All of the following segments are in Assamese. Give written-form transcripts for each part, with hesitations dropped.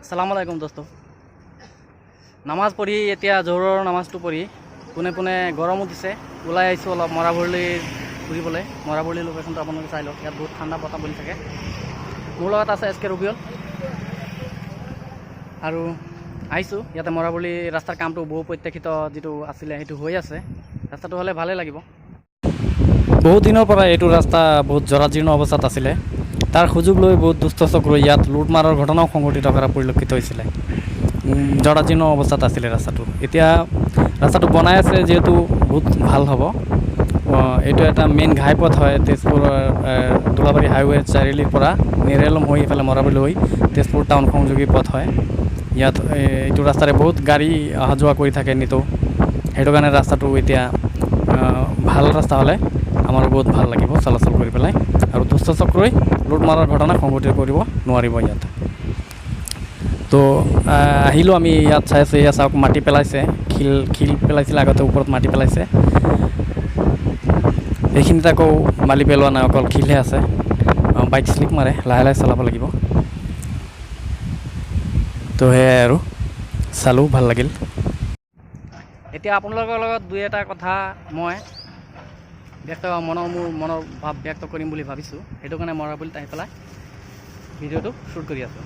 আছালামু আলাইকুম দোস্ত। নামাজ পঢ়ি, এতিয়া জোহৰৰ নামাজটো পঢ়ি পোনে পোনে গৰমো দিছে, ওলাই আহিছোঁ অলপ মৰাভৰলিৰ ফুৰিবলৈ। মৰাভৰলি লোকেশ্যনটো আপোনালোকে চাই লওক। ইয়াত বহুত ঠাণ্ডা বতাহ বলি থাকে। মোৰ লগত আছে এছ কে ৰবিউল আৰু আহিছোঁ ইয়াতে। মৰাভৰলি ৰাস্তাৰ কামটো বহু প্ৰত্যাশিত যিটো আছিলে, সেইটো হৈ আছে। ৰাস্তাটো হ'লে ভালেই লাগিব। বহুত দিনৰ পৰা এইটো ৰাস্তা বহুত জৰাজীৰ্ণ অৱস্থাত আছিলে। তাৰ সুযোগ লৈ বহুত দুষ্ট চক্ৰই ইয়াত লুট মাৰৰ ঘটনাও সংঘটিত কৰা পৰিলক্ষিত হৈছিলে। জৰাজীৰ্ণ অৱস্থাত আছিলে ৰাস্তাটো। এতিয়া ৰাস্তাটো বনাই আছে যিহেতু বহুত ভাল হ'ব। এইটো এটা মেইন ঘাইপথ হয়। তেজপুৰৰ দোলাবাৰী হাইৱে চাৰিআলিৰ পৰা নেৰেলম হৈ ইফালে মৰাবলি হৈ তেজপুৰ টাউন সংযোগী পথ হয়। ইয়াত এইটো ৰাস্তাৰে বহুত গাড়ী অহা যোৱা কৰি থাকে নিতৌ। সেইটো কাৰণে ৰাস্তাটো এতিয়া ভাল ৰাস্তা হ'লে আমাৰো বহুত ভাল লাগিব চলাচল কৰি পেলাই আৰু দুষ্ট চক্ৰই লুট মাৰাৰ ঘটনা সংঘটিত কৰিব নোৱাৰিব ইয়াত। তো আহিলোঁ আমি ইয়াত, চাই আছোঁ। এয়া চাওক, মাটি পেলাইছে। শিল শিল পেলাইছিলে আগতে, ওপৰত মাটি পেলাইছে। এইখিনিত আকৌ বালি পেলোৱা নাই, অকল শিলহে আছে। বাইক শ্লিপ মাৰে, লাহে লাহে চলাব লাগিব। তো সেয়াই আৰু, চালোঁ, ভাল লাগিল। এতিয়া আপোনালোকৰ লগত দুই এটা কথা মই ব্যক্ত মনৰ মোৰ মনৰ ভাৱ ব্যক্ত কৰিম বুলি ভাবিছোঁ। সেইটো কাৰণে মৰাবলিত আহি পেলাই ভিডিঅ'টো শ্বুট কৰি আছোঁ।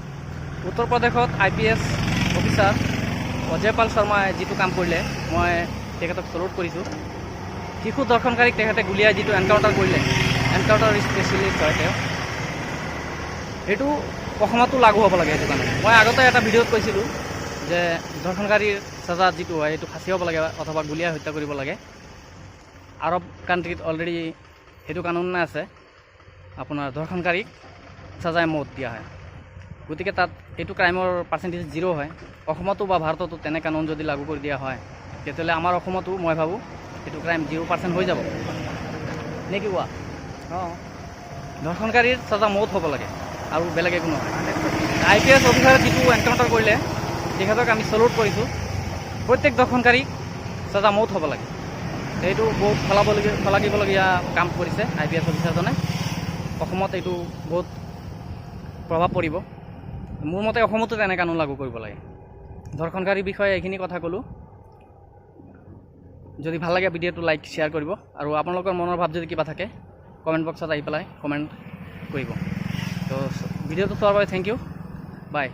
উত্তৰ প্ৰদেশত আইপিএছ অফিচাৰ অজয় পাল শৰ্মাই যিটো কাম কৰিলে, মই তেখেতক চলুট কৰিছোঁ। শিশু ধৰ্ষণকাৰীক তেখেতে গুলীয়াই যিটো এনকাউণ্টাৰ কৰিলে, এনকাউণ্টাৰ স্পেচিয়েলিষ্ট হয় তেওঁ, সেইটো অসমতো লাগু হ'ব লাগে। সেইটো কাৰণে মই আগতে এটা ভিডিঅ'ত কৈছিলোঁ যে ধৰ্ষণকাৰীৰ চাজা যিটো হয়, সেইটো ফাঁচি হ'ব লাগে অথবা গুলীয়াই হত্যা কৰিব লাগে। আৰৱ কাণ্ট্ৰিত অলৰেডি সেইটো কানুন আছে, আপোনাৰ ধৰ্ষণকাৰীক চাজাই মৌত দিয়া হয়। গতিকে তাত এইটো ক্ৰাইমৰ পাৰ্চেণ্টেজ জিৰ' হয়। অসমতো বা ভাৰততো তেনে কানুন যদি লাগু কৰি দিয়া হয়, তেতিয়াহ'লে আমাৰ অসমতো মই ভাবোঁ এইটো ক্ৰাইম 0% হৈ যাব, নে কি কোৱা? অঁ। ধৰ্ষণকাৰীৰ চাজা মৌত হ'ব লাগে আৰু বেলেগ একো নহয়। আইপিএছ অফিচাৰে যিটো এনকাউণ্টাৰ কৰিলে, তেখেতক আমি চলুট কৰিছোঁ। প্ৰত্যেক ধৰ্ষণকাৰীক চাজা মৌত হ'ব লাগে। এইটো বহুত শলাগিবলগীয়া কাম কৰিছে আইপিএছ অফিচাৰজনে। অসমত এইটো বহুত প্ৰভাৱ পৰিব। মোৰ মতে অসমতো তেনে কানুন লাগু কৰিব লাগে। ধৰ্ষণকাৰীৰ বিষয়ে এইখিনি কথা ক'লোঁ। যদি ভাল লাগে ভিডিঅ'টো লাইক, শ্বেয়াৰ কৰিব আৰু আপোনালোকৰ মনৰ ভাৱ যদি কিবা থাকে, কমেণ্ট বক্সত আহি পেলাই কমেণ্ট কৰিব। তো ভিডিঅ'টো চোৱাৰ বাবে thank U, by.